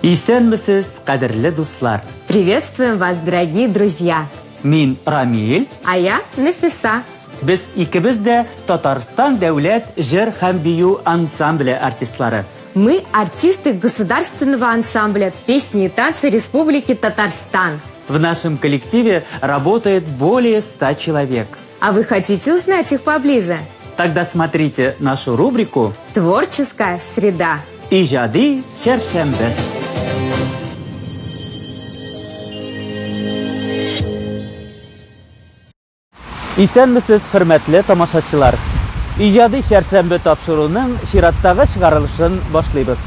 Исәнмесез, кадерле дуслар! Приветствуем вас, дорогие друзья! Мин Рамиль. А я Нафиса. Без икебез дә Татарстан дәүләт җыр һәм бию ансамбле артистлары. Мы артисты государственного ансамбля песни и танцы Республики Татарстан. В нашем коллективе работает более 100 человек. А вы хотите узнать их поближе? Тогда смотрите нашу рубрику «Творческая среда». Иҗади чәршәмбе. Исәнмесез, хөрмәтле тамашачылар! Иҗади чәршәмбе тапшыруының чираттагы чыгарылышын башлыйбыз.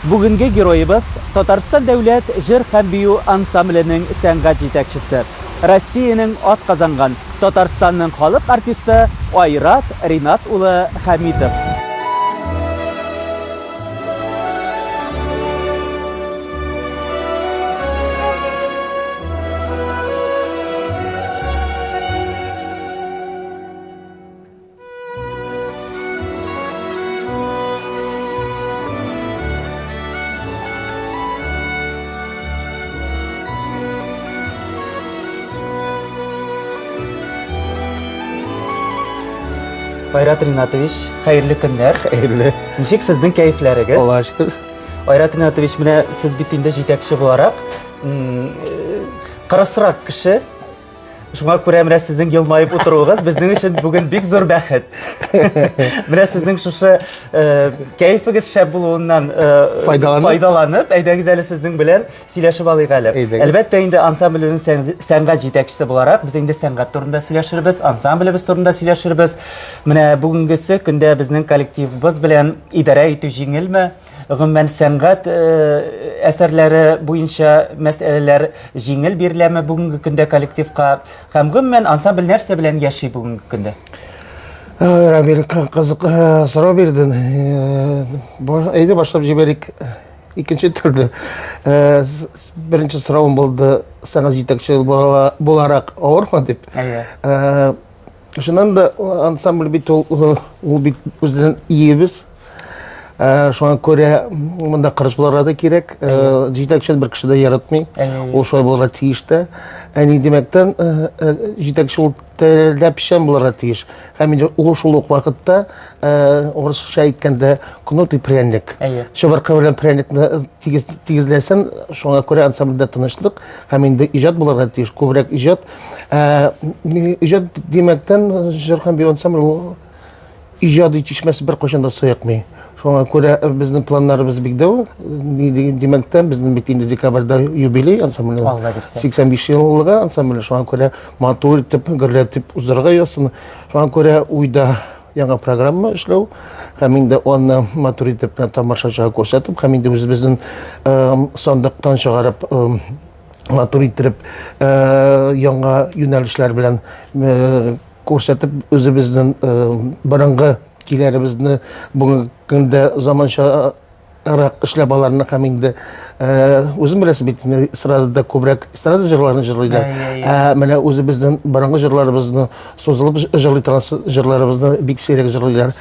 Бүгенге героебыз, Татарстан дәүләт җыр һәм бию ансамбленең сәнгать җитәкчесе, Россиянең атказанган, Татарстанның халык артисты Айрат Ринат улы Хәмитов. Айрат Ринатович, хәерле көннәр. Хәерле. Ничек сезнең кәефләрегез? Аллаһ шөкер. Айрат Ринатович, менә сез бит инде җитәкче буларак, кырысрак кеше. Шуңа күрә менә сезнең елмаеп утыруыгыз безнең өчен бүген бик зур бәхет. Менә сезнең шушы э, кәефегез шәп булуыннан э, файдаланып, файдаланып, әйдәгез әле сезнең белән сөйләшеп алыйк әле. Әлбәттә инде ансамбльнең сәнгать җитәкчесе буларак без инде сәнгать турында сөйләшербез, ансамблебез турында сөйләшербез. Менә бүгенгесе көндә безнең коллективыбыз белән идарә итү җиңелме? Гомумән, сәнгать э, әсәрләре буенча мәсьәләләр җиңел биреләме бүгенге көндә коллективка? Һәм гомумән ансамбль нәрсә белән яши бүгенге көндә? Э, Рамил, кызык э, сорау бирдең. Әйдә башлап җибәрик. Икенче төрле. Беренче соравым булды, сәнгать җитәкче буларак авырмы дип. Әйе. Чыннан да ансамбль бит ул, ул бит үзенең иебез. Э, шуңа күрә монда кырыс булырга да кирәк. Э, җитәкчене бер кеше дә яратмый. Ул шулай булырга тиеш тә. Ә ни димәктән, э, җитәкче ул таләпчән булырга тиеш. Һәм инде ул шул ук вакытта, урысча әйткәндә, кнут и пряник. Чыбыркы белән пряникны тигез тигезләсен, шуңа күрә ансамбльдә тынычлык һәм инде иҗат булырга тиеш, күбрәк иҗат. Ә, иҗат димәктән, җыр һәм бию ансамбль ул иҗади чишмәсе беркайчан да сыекмый. Шуңа күрә безнең планнарыбыз бик дәү. Димәктән, безнең бит инде декабрьдә юбилей ансамбльнең. Алла бирсә. 85 еллыгы ансамбль. Шуңа күрә матур итеп, гөрләтеп уздырырга язсын. Шуңа күрә уйда яңа программа эшләү һәм инде аны матур итеп тамашачыга күрсәтеп һәм инде үзебезнең сандыктан чыгарып матур иттереп яңа юнәлешләр белән күрсәтеп үзебезнең борынгы көйләребезне бүгенге көндә заманчарак эшләп аларны һәм инде үзең беләсең бит инде эстрадада күбрәк эстрада җырларын җырлыйлар. Ә менә үзебезнең борынгы җырларыбызны сузылып җырлый торган җырларыбызны бик сирәк җырлыйлар.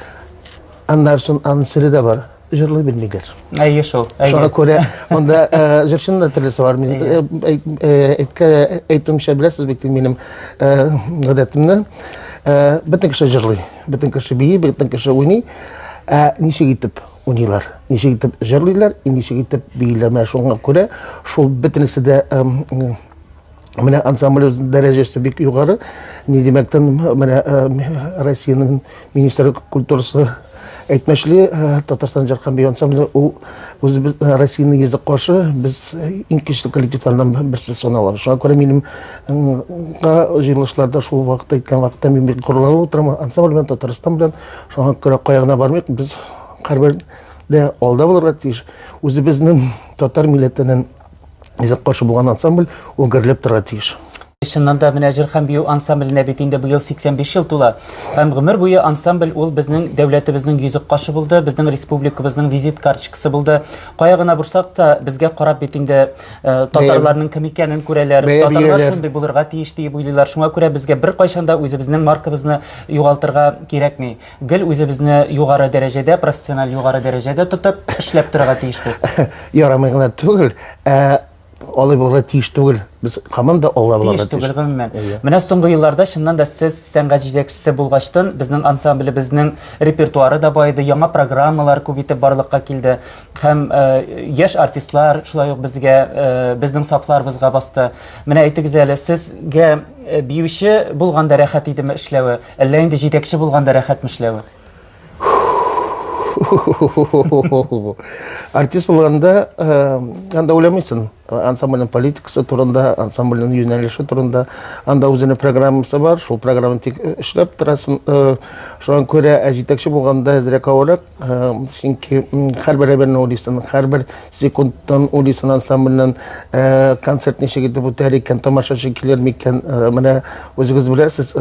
Аннан соң аның сере дә бар. Җырлый белмиләр. Әйе шул. Шуңа күрә монда э, җырчының да төрлесе бар. Мин э, э, әйткә әйтүемчә беләсез бит минем гадәтемне. Бөтен кеше җырлый, бөтен кеше бии, бөтен кеше уйный. Ә ничек итеп уйныйлар, ничек итеп җырлыйлар, ничек итеп бииләр. Менә шуңа күрә шул бөтенесе дә Менә ансамбль дәрәҗәсе бик югары. Ни димәктән, менә э, Россиянең министры культурасы әйтмешли, э, Татарстан җыр һәм бию ансамбле ул үзебез э, Россиянең йөзе каршы, без иң көчле коллективлардан берсе саналабыз. Шуңа күрә минем җыелышларда шул вакытта әйткән вакытта мин бик горурланып утырам ансамбль белән, Татарстан белән. Шуңа күрә кая гына бармыйк, без һәрбер дә алда булырга тиеш. Үзебезнең татар милләтенең Низак каршы булган ансамбль ул гөрләп торырга тиеш. Чыннан да, менә җыр һәм бию ансамбленә бит инде быел 85 ел тула. Һәм гомер буе ансамбль ул безнең дәүләтебезнең йөзек кашы булды, безнең республикабызның визит карточкасы булды. Кая гына борсак та, безгә карап бит инде э, татарларның кем икәнен күрәләр, татарлар шундый булырга тиеш диеп уйлыйлар. Шуңа күрә безгә беркайчан да үзебезнең маркабызны югалтырга кирәкми. Гел үзебезне югары дәрәҗәдә, профессиональ югары дәрәҗәдә тотып, эшләп торырга тиешбез. Ярамый гына түгел, ә алай булырга тиеш түгел. Без һаман да алла булырга тиеш. Түгел гомумән. Менә соңгы елларда чыннан да сез сәнгать җитәкчесе булгачтын безнең ансамблебезнең репертуары да баеды, яңа программалар күп итеп барлыкка килде. Һәм э, яшь артистлар шулай ук безгә э, безнең сафларыбызга басты. Менә әйтегез әле, сезгә э, биюче булганда рәхәт идеме эшләве, әллә инде җитәкче булганда рәхәтме эшләве? Артист булганда, э, анда уйламыйсың. Ансамбльнең политикасы турында, ансамбльнең юнәлеше турында. Анда үзенең программасы бар, шул программаны тик э, эшләп торасың. Э, шуңа күрә җитәкче булганда әзрәк авыррак, чөнки һәрбер әйберне уйлыйсың, һәрбер секундтан уйлыйсың ансамбльнең концерт ничек итеп үтәр икән, тамашачы килер микән. Менә үзегез беләсез,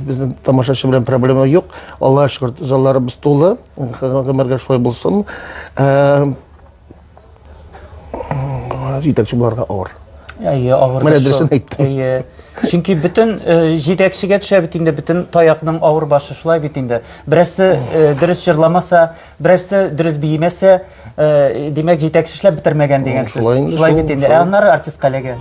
безнең тамашачы белән проблема юк. Аллаһ шөкер, залларыбыз тулы. Гомергә шулай булсын. Э, җитәкче буларга авыр. Әйе, авыр. Менә дөресен әйттем. Әйе. Чөнки бөтен э, җитәкчегә төшә бит инде бөтен таякның авыр башы шулай бит инде. Берәрсе э, дөрес җырламаса, берәрсе дөрес биемәсә, димәк җитәкче эшләп бетермәгән дигән сүз. Шулай бит инде. Ә аннары артистка эләгә.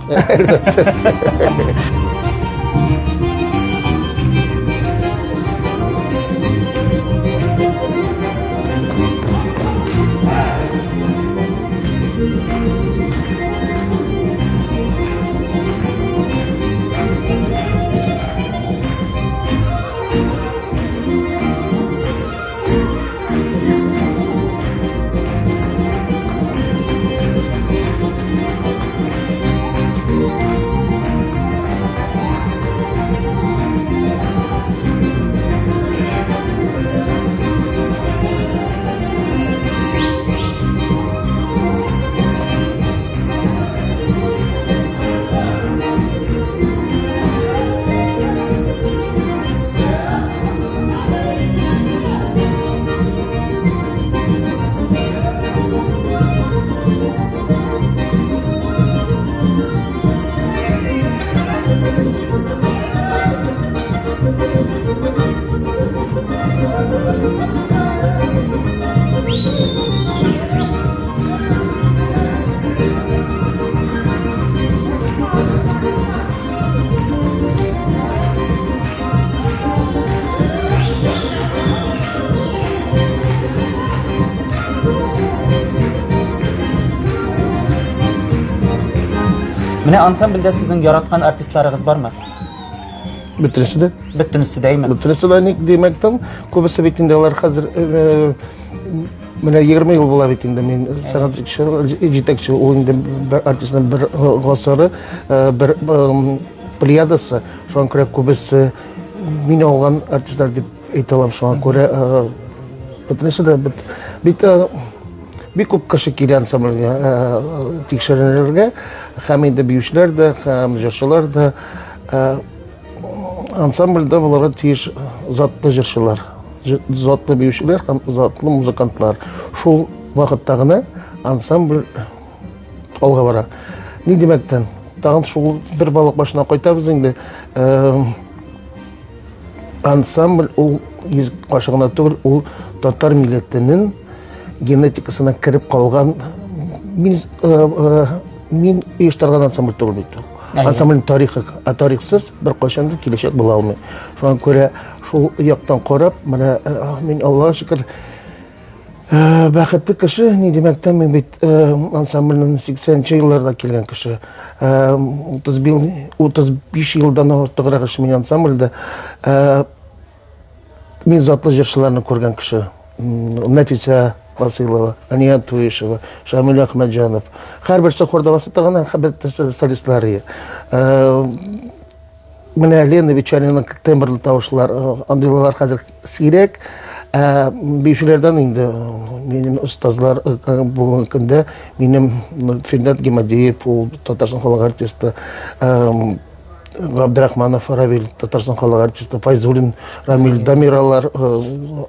Менә ансамбльдә сезнең яраткан артистларыгыз бармы? Бөтенесе дә. Бөтенесе дә, әйме? Бөтенесе дә ник димәктән, күбесе бит инде алар хәзер э, менә 20 ел була бит инде мин сәнгать җитәкче, ул инде бер артистның бер гасыры, э, бер плеядасы, шуңа күрә күбесе мин алган артистлар дип әйтә алам, шуңа күрә э, бөтенесе дә бит, бит э, бик күп кеше килә ансамбльгә тикшеренергә, һәм инде биючеләр дә, һәм җырчылар да. Ансамбльдә булырга тиеш затлы җырчылар, затлы биючеләр һәм затлы музыкантлар. Шул вакытта гына ансамбль алга бара. Ни димәктән? Тагын шул бер балык башына кайтабыз инде. Ансамбль ул йөз кашы гына түгел, ул татар милләтенең генетикасына кереп калган мин, мин оештырган ансамбль түгел бит ул. Ансамбльнең тарихы, ә тарихсыз беркайчан да киләчәк була алмый. Шуңа күрә шул яктан карап, менә мин Аллага шөкер, бәхетле кеше, ни димәктән, мин бит ансамбльнең 80 елларда килгән кеше. 35 елдан артыграк эш мин ансамбльдә. Мин затлы җырчыларны күргән кеше. Нәфисә Василова, Ания Туишева, Шамил Әхмәтҗанов. Һәрберсе хорда басып торган, һәрберсе солистлар. Менә Лена Вечанинаның тембрлы тавышлар, андыйлар хәзер сирәк. Ә биючеләрдән инде минем остазлар бүгенге көндә минем Фирдәт Гимадиев, ул Татарстан халык артисты. Габдрахманов Равил, Татарстан халык артисты, Файзуллин Рамил, Дамиралар,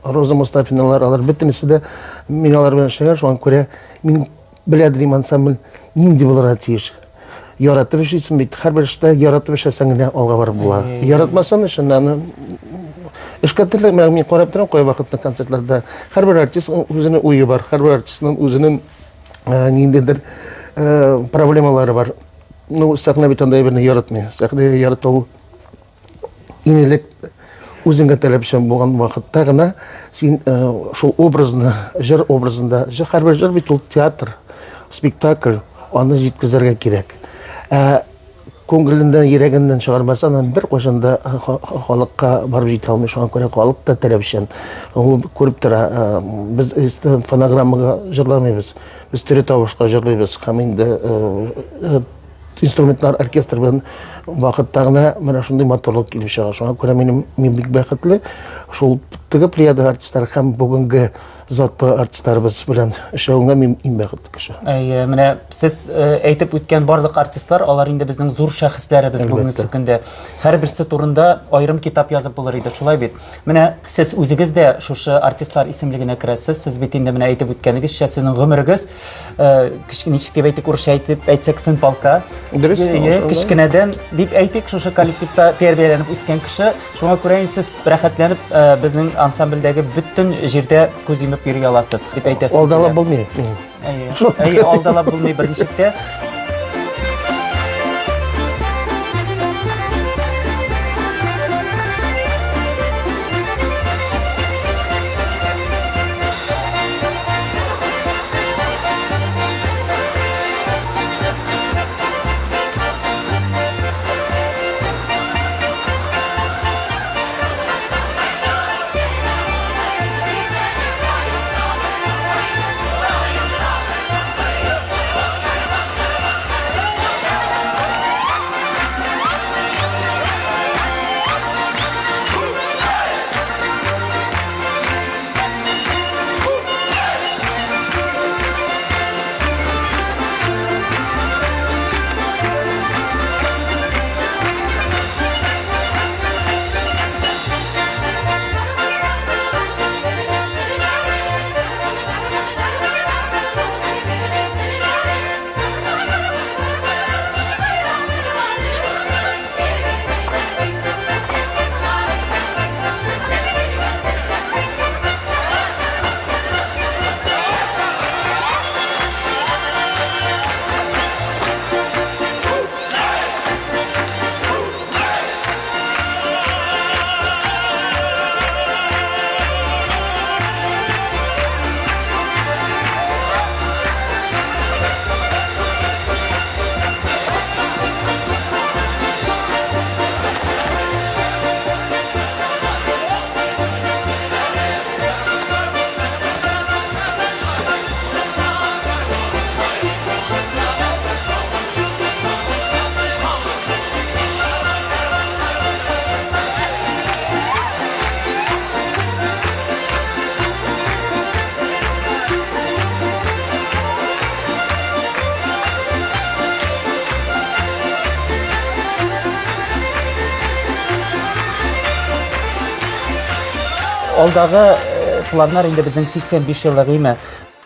Роза Мустафиналар, алар бөтенесе дә мин алар белән эшләгән, шуңа күрә мин белә дим ансамбль нинди булырга тиеш. Яратып эшлисең бит, һәрбер эштә яратып эшләсәң генә алга барып була. Яратмасаң эшеңне аны эшкә төрле, менә мин карап торам кайвакытны концертларда, һәрбер артист үзенең уе бар, һәрбер артистның үзенең ниндидер проблемалары бар. Ну, сәхнә бит андай берне яратмый. Сәхнә ярата ул иң элек үзеңгә таләпчән булган вакытта гына син шул образны, җыр образында, җыр, һәрбер җыр бит ул театр, спектакль, аны җиткезергә кирәк. Ә күңеленнән, йөрәгеннән чыгармаса, аны беркайчан да халыкка барып җитә алмый. Шуңа күрә халык та таләпчән. Ул күреп тора, без фонограммага җырламыйбыз. Без тере тавышка җырлыйбыз һәм инде инструментлар оркестр белән вакытта гына менә шундый матурлык килеп чыга. Шуңа күрә минем мин бик бәхетле шул теге плеяда артистлар һәм бүгенге затлы артистларыбыз белән эшләвемгә мин иң бәхетле кеше. Әйе, менә сез әйтеп үткән барлык артистлар, алар инде безнең зур шәхесләребез бүгенге көндә. Һәрберсе турында аерым китап язып булыр иде, шулай бит? Менә сез үзегез дә шушы артистлар исемлегенә керәсез. Сез бит инде менә әйтеп үткәнегезчә, сезнең гомерегез э, ничек дип әйтик, урысча әйтеп әйтсәк, сын полка. Дөрес. Кечкенәдән дип әйтик, шушы коллективта тәрбияләнеп үскән кеше. Шуңа күрә инде сез рәхәтләнеп э, безнең ансамбльдәге бөтен җирдә күз йомып йөри аласыз дип әйтәсез. Алдалап булмый. Әйе, әйе, алдалап булмый берничек тә. Алдагы э, планнар инде безнең 85 еллык име.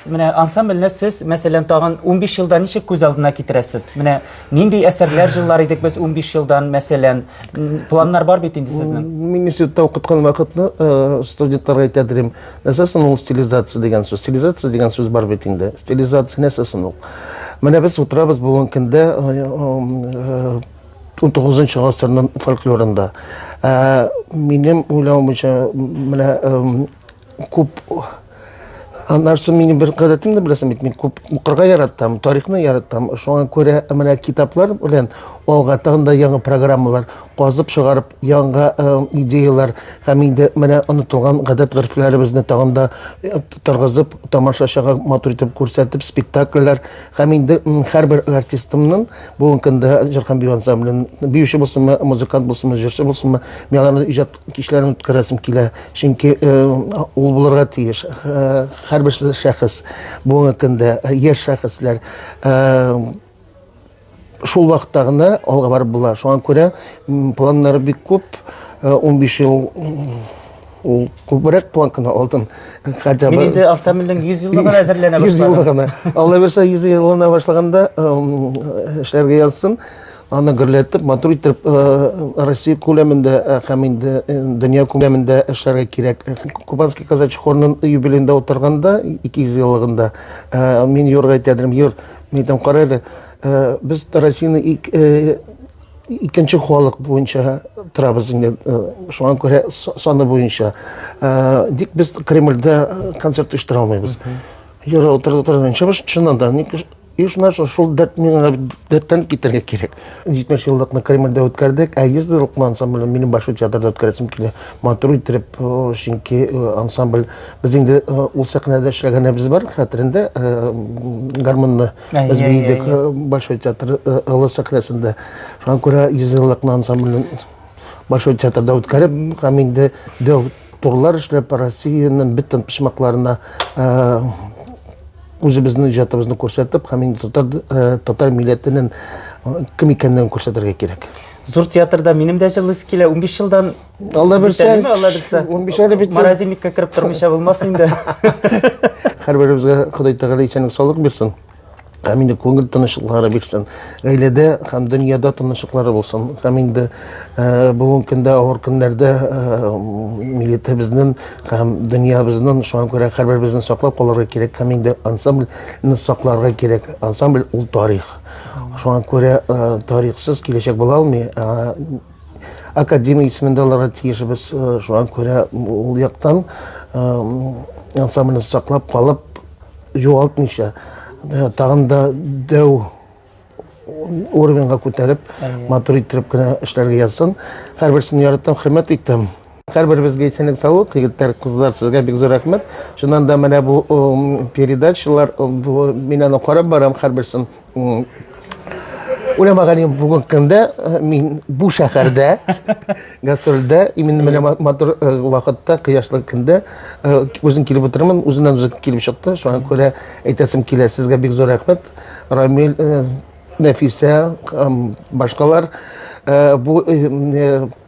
Менә ансамбльне сез, мәсәлән, тагын 15 елдан ничек күз алдына китерәсез? Менә нинди әсәрләр җырлар идек без 15 елдан, мәсәлән, планнар бар бит инде сезнең. Мин институтта укыткан вакытны э, студентларга әйтә идем, нәрсә соң ул стилизация дигән сүз? Стилизация дигән сүз бар бит инде. Стилизация нәрсә соң ул? Менә без утырабыз бүгенге көндә 19 э, гасырның фольклорында. Ә, минем уйлавым буенча, менә күп Аннан соң минем бер гадәтем дә беләсең бит, мин күп укырга яратам, тарихны яратам. Шуңа күрә менә китаплар белән алга тагын да яңа программалар казып чыгарып, яңа э, идеялар һәм инде менә онытылган гадәт-горефләребезне тагын да э, торгызып, тамашачыга матур итеп күрсәтеп, спектакльләр һәм инде һәрбер артистымның бүгенге көндә җыр һәм бию ансамблен биюче булсынмы, музыкант булсынмы, җырчы булсынмы, мин аларны иҗат кичләрен үткәрәсем килә. Чөнки э, ул булырга тиеш. Э, һәрберсе шәхес. Бүгенге көндә э, яшь шәхесләр. Шул вакытта гына алга барып була. Шуңа күрә планнары бик күп. 15 ел ул күбрәк планканы алдым. Хотя бы. Мин инде ансамбльнең 100 еллыгына әзерләнә башладым. 100 еллыгына. Алла бирсә 100 еллыгына башлаганда эшләргә язсын. Аны гөрләтеп, матур итеп Россия күләмендә һәм инде дөнья күләмендә эшләргә кирәк. Кубанский казачий хорның юбилеенда утырганда, 200 еллыгында, мин Юрга әйтә идем, Юр, мин әйтәм, кара әле, без Россияне икенче халык буенча торабыз инде, шуңа күрә саны буенча. Ник без Кремльдә концерт оештыра алмыйбыз? Юра утырды, утырды. Чыннан да, ник И шуннан соң шул дәрт миңа дәрттән китәргә кирәк. 70 еллыкны Кремльдә үткәрдек, ә 100 еллыкны ансамбльне минем Большой театрда үткәрәсем килә. Матур иттереп, чөнки ансамбль без инде ул сәхнәдә эшләгәнебез бар, хәтерендә гармунны без биедек Большой театр олы сәхнәсендә. Шуңа күрә 100 еллыкны ансамбльне Большой театрда үткәреп, һәм инде дәү турлар эшләп, Россиянең бөтен почмакларына үзебезнең иҗатыбызны күрсәтеп һәм инде татар, э, татар милләтенең э, кем икәнлеген күрсәтергә кирәк. Зур театрда минем дә җырлыйсы килә. 15 елдан Алла бирсә, Алла бирсә. 15 әле бит. Морозильникка кереп тормыйча булмас инде. Һәрберебезгә Ходай Тәгалә исәнлек саулык бирсен. Һәм инде күңел тынычлыклары бирсен. Гаиләдә һәм дөньяда тынычлыклары булсын. Һәм инде э, бүгенге көндә авыр көннәрдә э, милләтебезнең һәм дөньябызның шуңа күрә һәрберебезне саклап калырга кирәк һәм инде ансамбльне сакларга кирәк. Ансамбль ул тарих. Шуңа күрә э, тарихсыз киләчәк була алмый. Академия исемендә алырга тиешбез. Шуңа күрә ул яктан ансамбльне саклап калып югалтмыйча, тагын да дәү уровеньга күтәреп, матур иттереп кенә эшләргә язсын. Һәрберсен яратам, хөрмәт итәм. Һәрберебезгә исәнлек саулык, егетләр, кызлар, сезгә бик зур рәхмәт. Чыннан да менә бу передачалар, мин аны карап барам һәрберсен. Уйламаган идем бүген көндә э, мин бу шәһәрдә гастрольдә именно менә матур э, вакытта кояшлы көндә э, үзем килеп утырмын, үзеннән үзе килеп чыкты. Шуңа күрә әйтәсем килә, сезгә бик зур рәхмәт. Рамил, Нәфисә, башкалар бу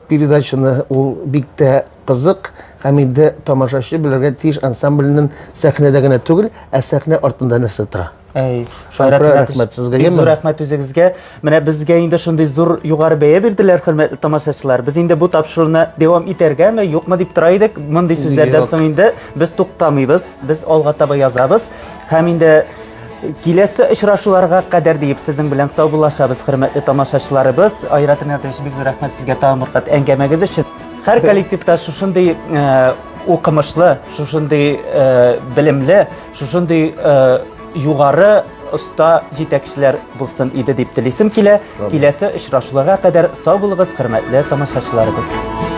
передачаны ул бик тә кызык һәм инде тамашачы белергә тиеш ансамбльнең сәхнәдә генә түгел, ә сәхнә артында нәрсә тора. Әй, Айрат рәхмәт сезгә. Бик зур рәхмәт үзегезгә. Менә безгә инде шундый зур югары бәя бирделәр, хөрмәтле тамашачылар. Без инде бу тапшыруны дәвам итәргәме, юкмы дип тора идек. Мондый сүзләрдән соң инде без туктамыйбыз, без алга таба язабыз. Һәм инде киләсе очрашуларга кадәр диеп сезнең белән саубуллашабыз, хөрмәтле тамашачыларыбыз. Айрат Ринатович, бик зур рәхмәт сезгә тагын бер кат әңгәмәгез өчен. Һәр коллективта шушындый э, укымышлы, шушындый э, белемле, Шушындый э, югары оста җитәкчеләр булсын иде дип телисем килә. Киләсе очрашуларга кадәр сау булыгыз, хөрмәтле тамашачыларыбыз.